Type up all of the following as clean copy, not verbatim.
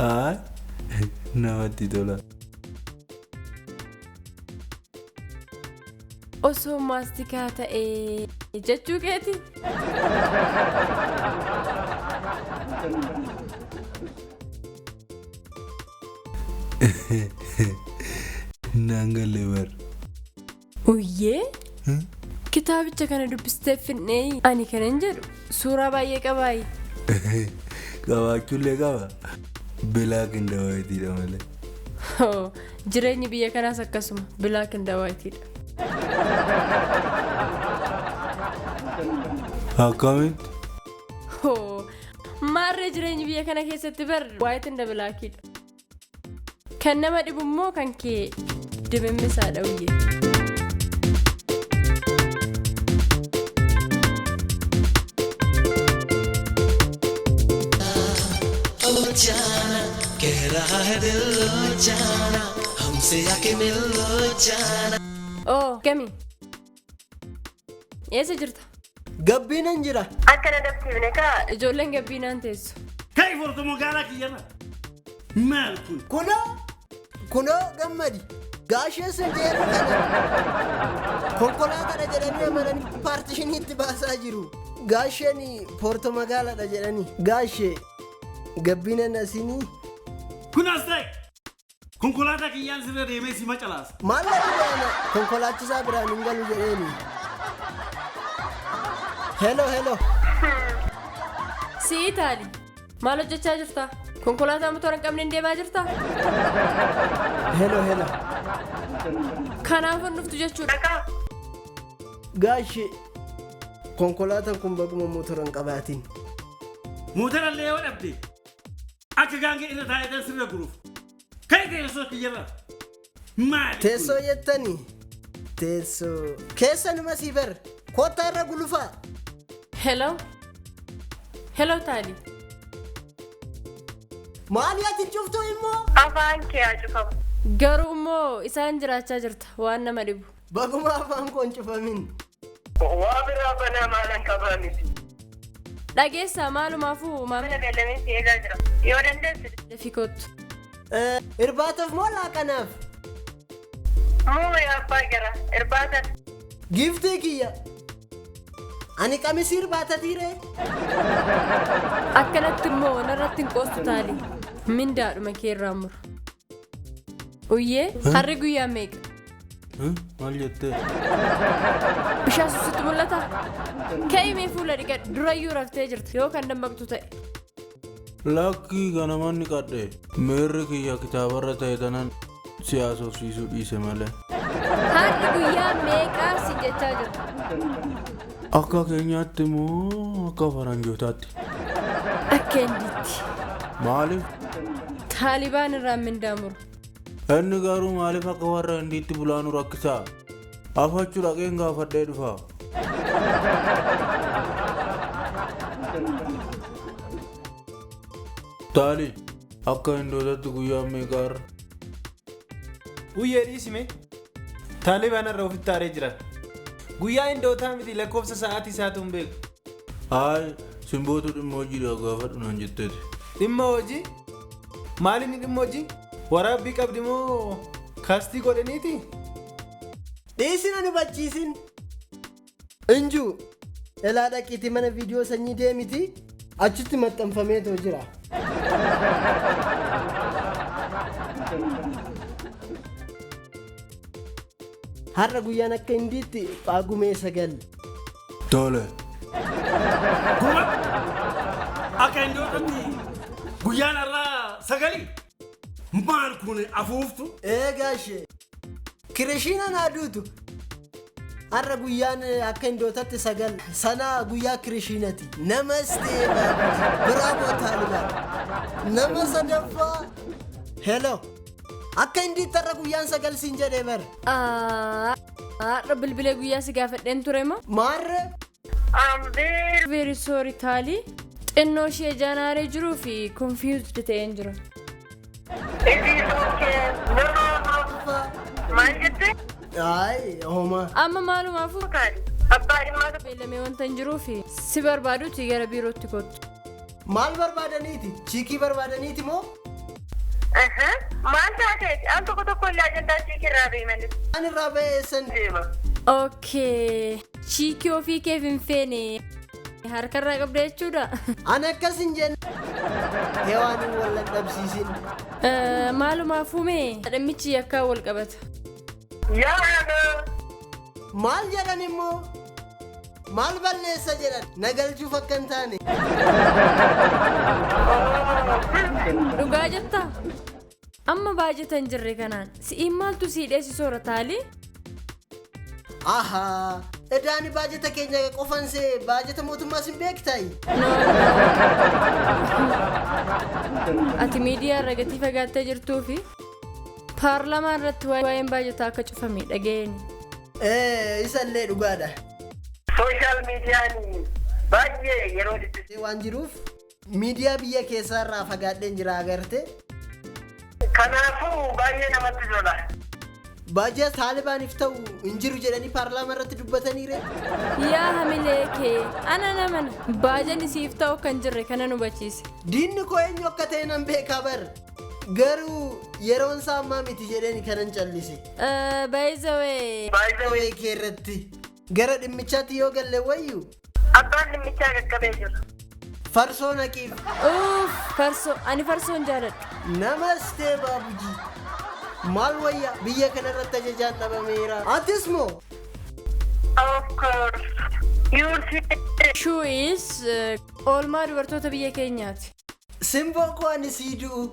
Haay namatti tola. Osoo maastikaa ta'ee jechuu keeti. Naan galle bar. Uyyee kitaabicha kana dubbistee finnee ani kanan jedhu suuraa baay'ee qabaayi. Qabaachuullee qaba. Black and white dha malee. Hoo, jireenyi biyya kanaas akkasuma black and white dha. Akkamitti? Hoo, maarree jireenyi biyya kana keessatti bar white and black dha. Kan nama dhibu immoo kan kee dimimmisaadha uyyee. ओ जाना कह रहा है दिल ओ जाना हमसे आके मिल लो जाना. Oo, gami. Eessa jirta? Gabbiinan jira. Akka na dabsiifne kaa. Ijoolleen gabbiinaan teessu. Ka'i forto magaalaa kiyyarra. Maal kun? Kunoo kunoo gammadi. Gaashee sun jeeru kana. Konkolaataadha jedhanii amananii paartishiniitti baasaa jiru. Gaasheen poorto magaalaadha jedhanii. Gaashee gabbiinan asinii. Kun as ta'e. Konkolaataa kiyyaan sirra deemee si macalaasa. Maal la dhibaana konkolaachisaa biraan hin galu jedheeni. Hello hello. Si'i taali. Maal hojjechaa jirta? Konkolaataa motora hin qabne hin deemaa jirta? Hello hello. Kanaaf hin dhuftu jechuudha. Dhagaa. Gaashee konkolaataan kun baguma motora hin qabaatin. Motora illee yoo dhabde akka gaangee irra taa'ee sirra guruuf. Ka'i teessoo kiyyarra. Maali kun? Teessoo jettanii? Teessoo. Keessa numa sii bar. Kottaa irra gulufaa. Hello. Hello taali. Maali ati cuftuu immoo? Afaan kee haa cufamu. Garuu immoo isaan jiraachaa jirta waan nama dhibu. Baguma afaan koo hin cufamin. Waa biraa banaa maalan qabaa miti. Dhageessaa maalumaafuu Mana maamila beellamee si eegaa jira. Yoo dandeesse. dafii kottu. Irbaataaf moo laaqanaaf? Moo yaa abbaa gara irbaata. Giiftii kiyya. Ani qamisii irbaatatiiree? Akkanatti immoo narratti hin qoostu taali. Mindaadhuma kee irraa mura. Uyyee harri guyyaa meeqa? Maal jettee? Bishaan suusitti mul'ata? Ka'ii mee fuula dhiqadhu durayyuu raftee jirta yoo kan dammaqtu ta'e. Lakkii ganaman ni qadhe. Meerri kiyya kitaabarra ta'e tanan si haasofsiisuu dhiise malee. Harri guyyaa meeqaa si jechaa jirta? Akka keenyaatti moo akka faranjootaatti? Akka hindiitti. Maaliif? Taalibaan irraa mindaa muru. Inni garuu maaliif akka warra hindiitti bulaa nu rakkisaa? Afachuu dhaqeen gaafadhee dhufa. Taali akka hindootatti guyyaa meeqa har'a? Guyyee dhiisime. Taalibaan irra ofitti aaree jira. Guyyaa hindootaa miti lakkoofsa sa'aatii isaatu hin beeku. Haay simbootu dhimma hojiidha gaafadhu naan jetteeti. Dhimma hojii? Maal inni dhimma hojii? Waraabbii qabdi moo kaastii godhaniiti? Dhiisin ani hubachiisin. Injuu elaa dhaqiitii mana viidiyoo sanyii deemiti achitti maxxanfameetoo jira. Har'a guyyaan akka hindiitti Phaagumee 9. Tole. Gurba akka hindootatti guyyaan har'aa sagalii. Maal kun afuuftu? Ee gaashee. Kirishiina naa duutu. Har'a guyyaan akka hindootatti 9. Sanaa guyyaa kirishiinati. Namaste baabuji. Biraavoo Taalibaan. Nama sadaffaa. Hello. Akka hindiitti har'a guyyaan 9 siin jedhee bara. Har'a bilbilee guyyaa si gaafadheen ture moo? Maarree? I'm very Very sorry taali. Xinnoo ishee janaaree jiruu fi confused ta'een jira. It is okay. No no no. Maal jette? Ay, homaa. Amma maalumaafuu Taali. Abbaa dhimmaa beellamee wanta hin jiruu fi si barbaaduuti gara biirootti kottu. Maal barbaadaniiti? Chiikii barbaadaniiti moo? Maal taateeti? Al tokko tokko illee ajandaa chiikii irraa ba'e malee. Ani irraa ba'ee eessan Deema. Okay. Chiikii ofii keef hin feene harkarraa qabda jechuudha. Ani akkas hin jenne. Hewaan hin wallan dhabsiisin. Maalumaaf uume dhimmichi yakkaa wal qabata. Yaa ana. Maal jedhan immoo? Maal balleessa jedhan? Na galchuuf akka hin taane. Dhugaa jettaa? Amma baajata hin jirre kanaan si'iin maaltu sii dheessi soora taalii? Ahaa! Edaani baajata keenya qofan see baajata mootummaas hin beektaayi. No, no. Ati miidiyaa irra gatii fagaattee jirtuu fi paarlamaa irratti waa'een baajataa akka cufame dhaga'een. Ee, isallee dhugaadha. Sooshaal miidiyaan baay'ee yeroo dhiphisu. Waan jiruuf miidiyaa biyya keessaa irraa fagaadheen jira agarte. Kanaafuu baay'ee namatti tola. Baajata Taalibaaniif ta'u hin jiru jedhanii paarlaamaa irratti dubbataniire. Yaa hamilee kee ana namana baajanni siif ta'u kan jirre kana nu hubachiise. Diinni koo eenyu akka ta'e nan beekaa bar. Garuu yeroon isaa ammaa miti jedheen kanan callise. Baay'izawee Baay'ee Waa'ee kee irratti gara dhimmichaatti yoo galle wayyu abbaan dhimmichaa qaqqabee jira. farsoo naqiif uff farsoo ani farsoo hin jaaladhu. namastee baabujii. Maal wayya biyya kanarratti ajajaan dhabameera. Atis moo Of course. You see. Shuu'is oolmaa dubartoota biyya keenyaati. simboo koo ani sii du'u.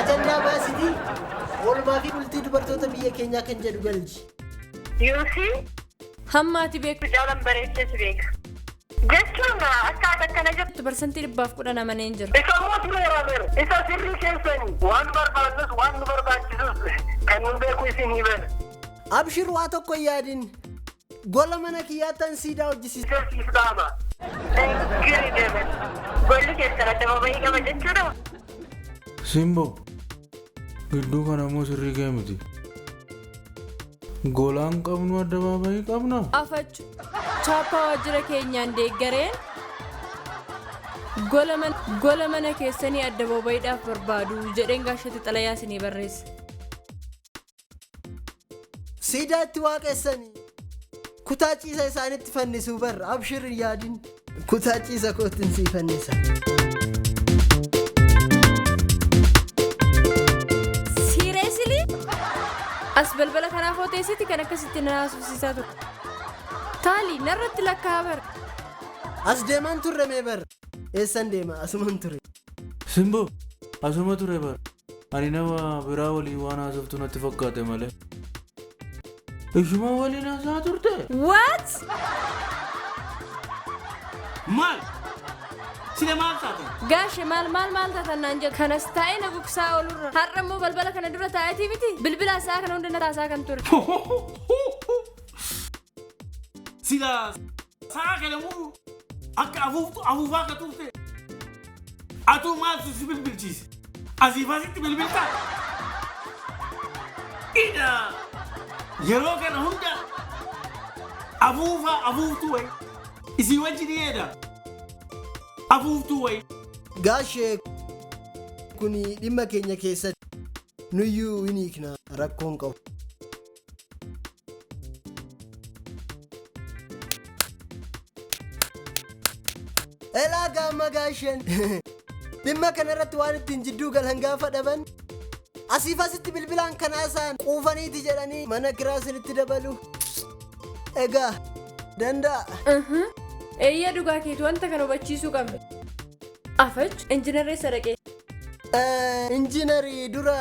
Ajandaa baasitii oolmaa fi bultii dubartoota biyya keenyaa kan jedhu galchi. You see. Hamma ati beektu Jaalan bareechee si beeka. Jechuun akka ati akkana jettu. 110% amanee hin jiru. Isa immoo tureera beera. Isa sirrii keessanii waan barbaannus waan nu barbaachisus kan nu beeku isin hibana. Abshir waa tokko hin yaadin. Gola mana kiyyaattan siidaa hojjisiisa. Isa siif dhaama. Incredible. Golli keessan adda bahii qaba jechuudha. Simbo, gidduu kana immoo sirrii kee miti. Golaan qabnu addabaabayii qabna. Afachu chaappaa waajjira keenyaan deeggareen gola mana keessanii adda babayiidhaaf barbaadu jedheen gaashatti xalayaa isinii barreesse. Siidaa itti waaqessanii kutaa ciisa isaanitti fannisuu barra abshir hin yaadin. Kutaa ciisa kootiin sii fannisa. Siireesilii? As balbala kanaaf hooteessiti kan akkasitti na haasofsiisaa ture. Taali narratti lakkaa'aa bara. As deemaan turre mee barra. Eessan deema asuman ture. Simbo, asuma ture bara. Ani nama biraa waliin waan haasoftu natti fakkaate malee. Ishuma waliin haasaa turte? What? Maal? Sila maal taatan? Gaashe maal maal maal taatan naan jedhu. Kanas taa'ee na gugsaa oolurra. Har'a immoo balbala kana dura taa'eetii miti. Bilbila isaa kana hunda na taasaa kan ture. Sila sa'a kana muu akka afuuftu afuufaa akka turte. Atuu maaltu si bilbilchiise? Asiif asitti bilbiltaa? Ida yeroo kana hunda afuufaa afuuftuu wayi. Isii wajji dhiyeedha. Afuuftuu wayi. Gaashee kun dhimma keenya keessatti nuyyuu hin hiikna rakkoon qabu. Elaa gaama gaasheen dhimma kanarratti waan ittiin jidduu galan gaafa dhaban asiif asitti bilbilaan kanaa isaan quufaniiti jedhanii mana kiraa isinitti dabalu. Egaa danda'a. Eeyyaa dhugaa keetu wanta kana hubachiisuu qabna. Afachu injiinarri sadaqee. Injiinarii dura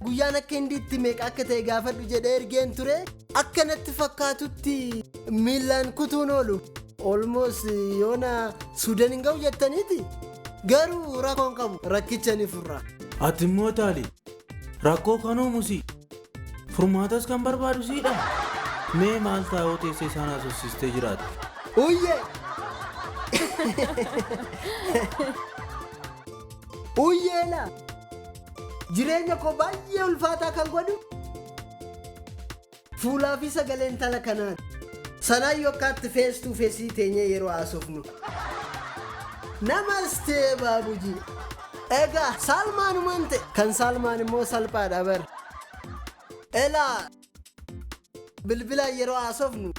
guyyaan akka hindiitti meeqa akka ta'e gaafadhu jedhee ergeen ture akka natti fakkaatutti miillaan kutuun oolu. Olmoos yoona Suudan hin ga'u jettaniiti. Garuu rakkoon qabu rakkicha ni furra. Ati immoo taali. Rakkoo kan uumu si. Furmaatas kan barbaadu siidha. Mee maal taa'oo teessee isaan haasofsiistee jiraata? Uyyee! Uyyeela! Jireenya koo baay'ee ulfaataa kan godhu fuulaa fi sagalee intala kanaati. Sanaan yokkaatti feestuu feesii teenyee yeroo haasofnu. Namastee baabujii. Egaa Saalmaanumaan ta'e kan Saalmaan immoo salphaadha bar. Elaa bilbilaan yeroo haasofnu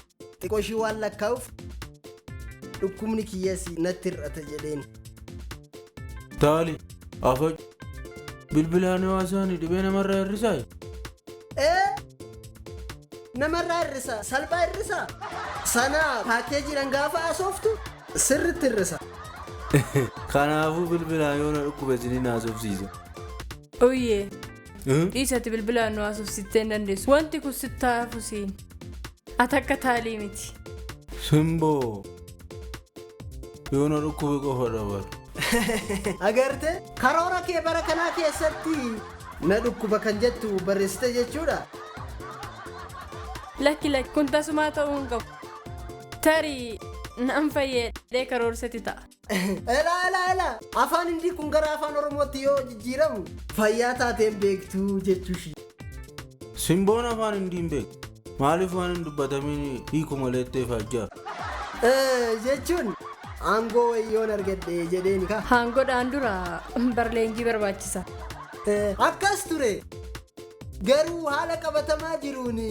xiqqoo ishii waan lakkaa'uuf dhukkubni kiyyees natti hir'ata jedheen. Taali afa bilbilaan yoo haasa'an dhibee namarraa hir'isaa? Ee namarraa hir'isa, salphaa hir'isa. Sana paakeejiidhaan gaafa haasoftu sirriitti hir'isa. Kanaafuu bilbilaan yoo na dhukkube isiniin haasofsiisa. Oyyee. Dhiisati bilbilaan nu haasofsiistee hin dandeessu. Wanti kun sitti hafu siin. Ati akka taalii miti. Simboo yoo na dhukkube qofa dabar. Agarte karoora kee bara kanaa keessatti na dhukkuba kan jettu barreessite jechuudha. Lakki lakki kun tasumaa ta'uu hin qabu. Tarii nan fayyadhee karoorsati ta'a. Elaa elaa elaa afaan hindii kun gara afaan Oromootti yoo jijjiiramu fayyaa taateen beektuu jechuushi. Simboon afaan hindii hin beeku. Maaliif waan hin dubbatamiin hiiku malee itti faajjaa? Jechuun aangoo wayyoon argadhe jedheen ka. Aangoodhaan dura barleenjii barbaachisa. Akkas ture. Garuu haala qabatamaa jiruun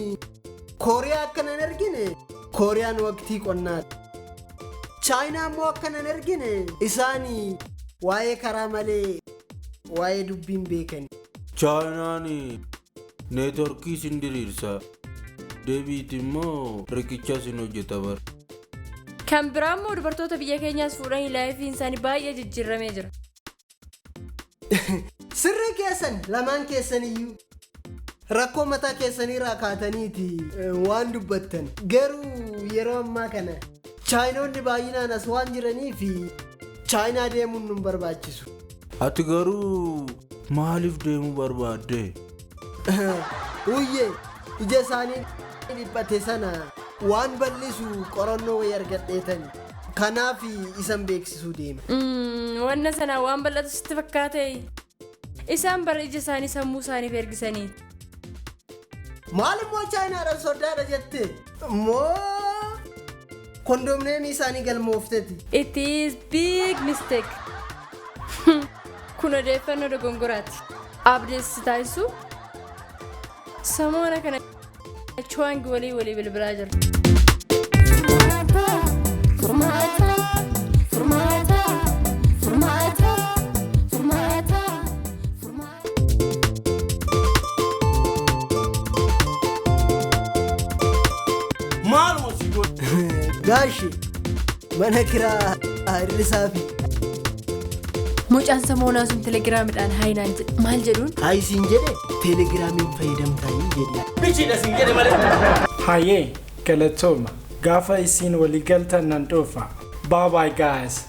Kooriyaa akka nan argine Kooriyaan waqtii qonnaati. Chaayinaa immoo akka nan argine isaan waa'ee karaa malee waa'ee dubbiin beekan. Chaayinaan neetworkii sin diriirsa. Deebiit immoo riqicha sin hojjeta bar. Kan biraa immoo dubartoota biyya keenyaas fuudhanii laayifiin isaanii baay'ee jijjiiramee jira. Sirrii keessan lamaan keessan iyyuu rakkoo mataa keessaniirraa kaataniiti waan dubbattan. Garuu yeroo ammaa kana chaayinoonni baay'inaan as waan jiraniif chaayinaa deemuun nu barbaachisu. Ati garuu maaliif deemuu barbaadde? Uyyee ija isaanii dhiphate sana waan bal'isu qorannoo wayii argadheetani. Kanaaf isan beeksisuu deema. Wanna sana waan bal'atu sitti fakkaate. Isaan bara ija isaanii sammuu isaaniif ergisanii. Maal immoo chaayinaadhaan soddaadha jette? Moo kondomneemii isaanii galmoofteti? It is big mistake. Kun odeeffannoo dogongoraati. Abdeessi taasisu samoona kana Chuang walii walii bilbilaa jira. Furmaata, furmaata, furmaata, furmaata, furmaata. Maaluma si godhe? Gaashi mana kiraa hir'isaa fi Mucaan samoonaa sun telegiraamidhaan haayinaan jedhe maal jedhuun? Haayisiin jedhe teelegiraamiin fayyadamtanii jedhe. Bichiidha siin jedhe malee. Hayyee galatooma. Gaafa isin waliigaltan nan dhufa. Bye bye guys.